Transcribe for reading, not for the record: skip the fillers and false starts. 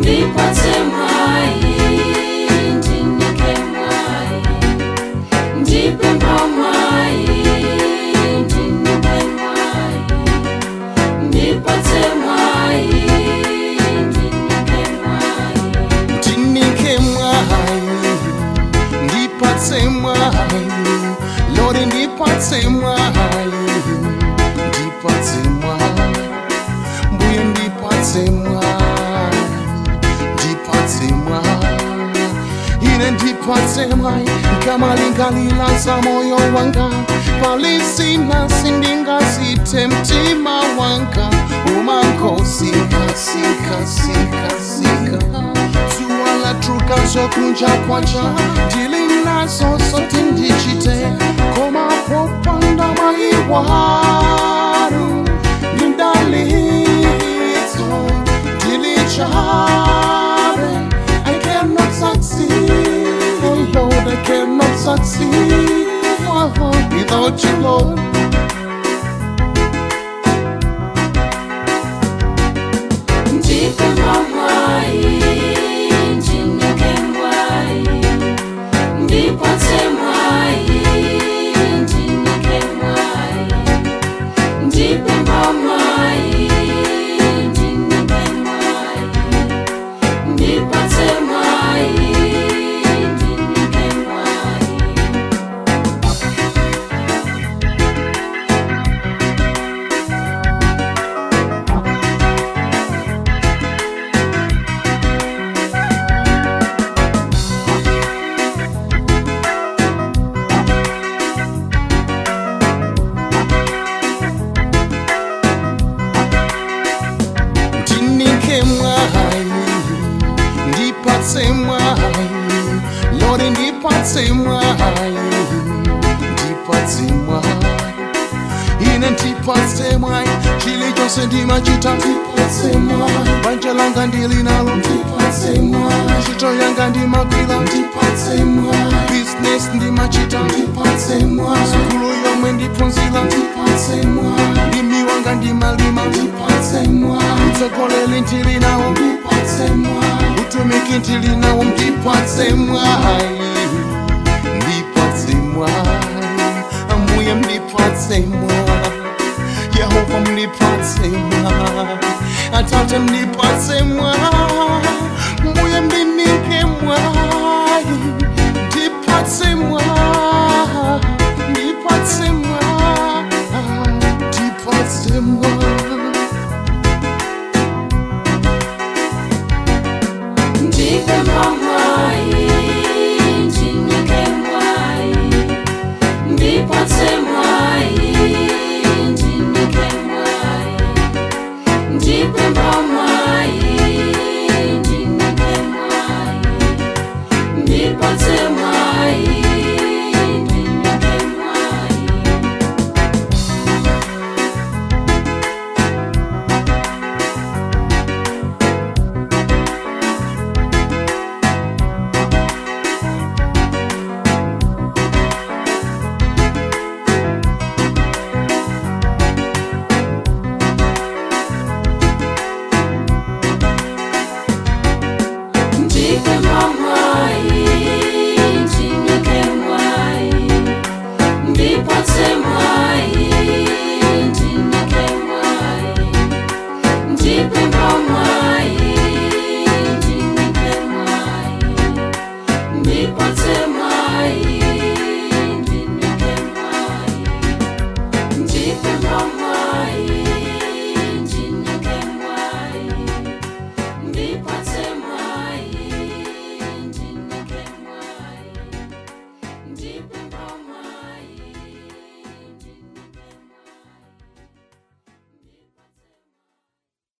Ndipatse mwayi, ndinike mwayi, ndipempha mwayi, ndinike mwayi, ndipatse mwayi, ndinike mwayi. Ndinike mwayi, ndipatse mwayi, Lord, ndipatse mwayi, ndipatse mwayi, Mbuye, ndipatse mwayi, ndipatse mwayi, ine ndipatse mwayi. Nkamalingalila za moyo wanga, palisina sindingazite, mtima wanga umangosinka sinka sinka sinka. Zuwa latuluka, zokunja kwacha, ndili nazo zoti ndichite, koma popanda mwayi wanu ndi mdalitso ndili chabe. I cannot succeed, oh Lord, I cannot succeed without you, Lord. Ndipempha mwayi, ndinike mwayi, ndipatse mwayi, ndinike mwayi, ndipempha mwayi, ndinike mwayi, ndipatse mwayi, ndinike mwayi. Ndinike mwayi, ndipatse mwayi, Lord, ndipatse mwayi, ndipatse mwayi, ine ndipatse mwayi. Chilichonse ndimachita, ndipatse mwayi. Banja langa ndili nalo, ndipatse mwayi. Ntchito yanga ndimagwira, ndipatse mwayi. Business ndimachita, ndipatse mwayi. Sukulu yomwe ndiphunzira, ndipatse mwayi. Ulimi wanga ndimalima, ndipatse mwayi. Utsogoleri ndili nawo, ndipatse mwayi. Utumiki ndili nawo, ndipatse mwayi, ndipatse mwayi, Ambuye, mndipatse mwayi, Yehova, mndipatse mwayi, Atate, mndipatse mwayi.